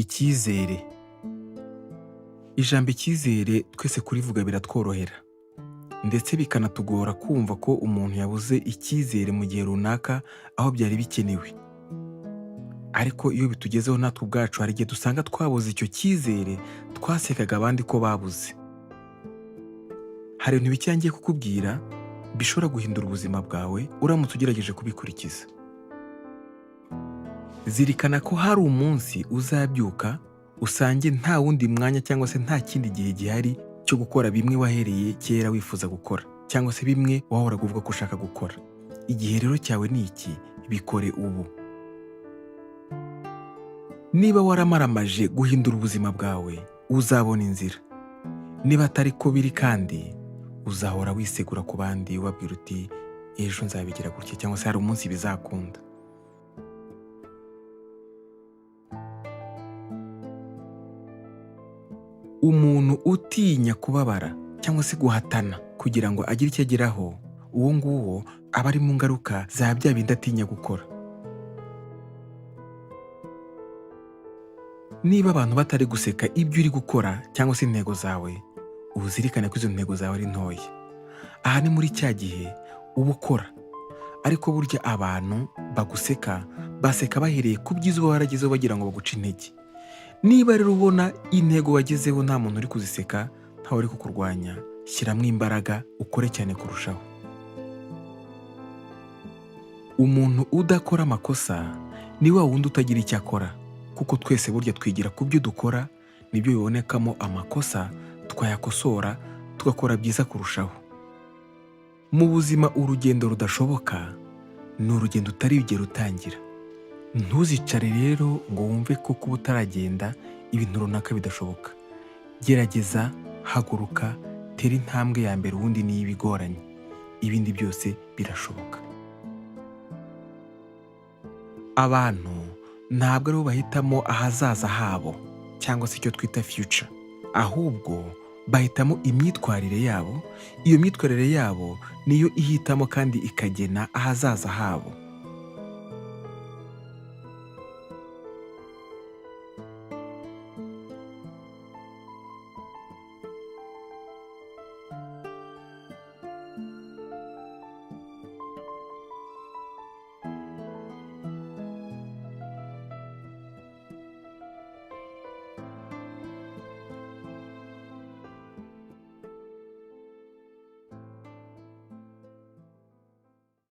Icyizere. Ijambo icyizere twese kurivuga biratworohera, ndetse bikanatugora kumva ko umuntu yabuze icyizere mu gihe runaka aho byari bikenewe. Ariko iyo bitugezeho natwe ubwacu, hari igihe dusanga twabuze icyo cyizere twasekaga abandi ko babuze. Hari ibintu bike ngiye kukubwira bishobora guhindura ubuzima bwawe uramutse ugerageje kubikurikiza. Zirikana ko hari umunsi uzabyuka usange nta wundi mwanya cyangwa se nta kindi gihe gihari cyo gukora bimwe wahereye kera wifuza gukora, cyangwa se bimwe wahoraga uvuga ko ushaka gukora. Igihe rero cyawe ni iki, bikore ubu. Niba waramaramaje guhindura ubuzima bwawe, uzabona inzira. Niba atari ko biri kandi, uzahora wisegura ku bandi ubabwira uti: "Ejo nzabigira gutya", cyangwa se hari umunsi bizakunda. Umuntu utinya kubabara cyangwa se guhatana kugira ngo agire icyo ageraho, uwo nguwo aba ari mu ngaruka za bya bindi atinya gukora. Niba abantu batari guseka ibyo uri gukora cyangwa se intego zawe, uzirikane ko izo ntego zawe ari ntoya. Aha ni muri cya gihe uba ukora, ariko burya abantu baguseka baseka bahereye ku byiza uba waragezeho bagira ngo baguce intege. Niba rero ubona intego wagezeho nta muntu uri kuziseka, ntawe uri kukurwanya, shyiramo imbaraga ukore cyane kurushaho. Umuntu udakora amakosa ni wa wundi utagira icyo akora, kuko twese burya twigira ku byo dukora, nibyo bibonekamo amakosa twayakosora tugakora byiza kurushaho. Mu buzima, urugendo rudashoboka ni urugendo utarigera utangira. Ntuzicare rero ngo wumve ko kuba utaragenda ibintu runaka bidashoboka. Gerageza, haguruka, tera intambwe ya mbere, ubundi niyo iba igoranye. Ibindi byose birashoboka. Abantu ntabwo aribo bahitamo ahazaza habo cyangwa se icyo twita future, ahubwo bahitamo imyitwarire yabo. Iyo myitwarire yabo niyo ihitamo kandi ikagena ahazaza habo.